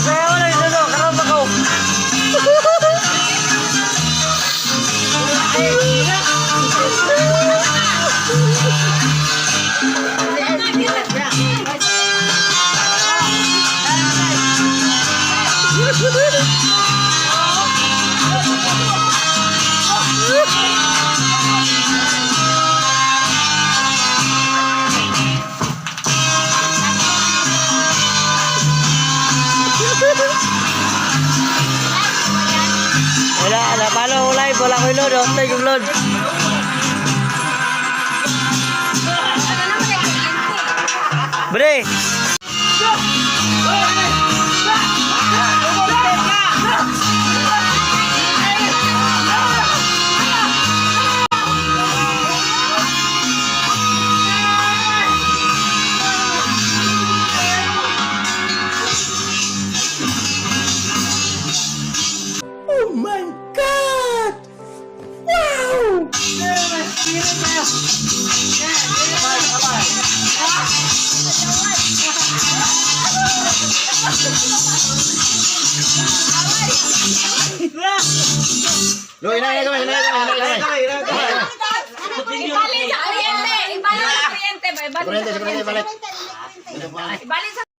Kaya wala ito no, karon ba ko? Wala, napalo ko live, wala ko load, oh. Take yung load. Bre! Lo, inay, inay, inay, inay, inay, inay. Ibalik sa kuryente. Ibalik sa kuryente ba? Ibalik Kuryente, sa kuryente, kuryente. balik. Ibalik sa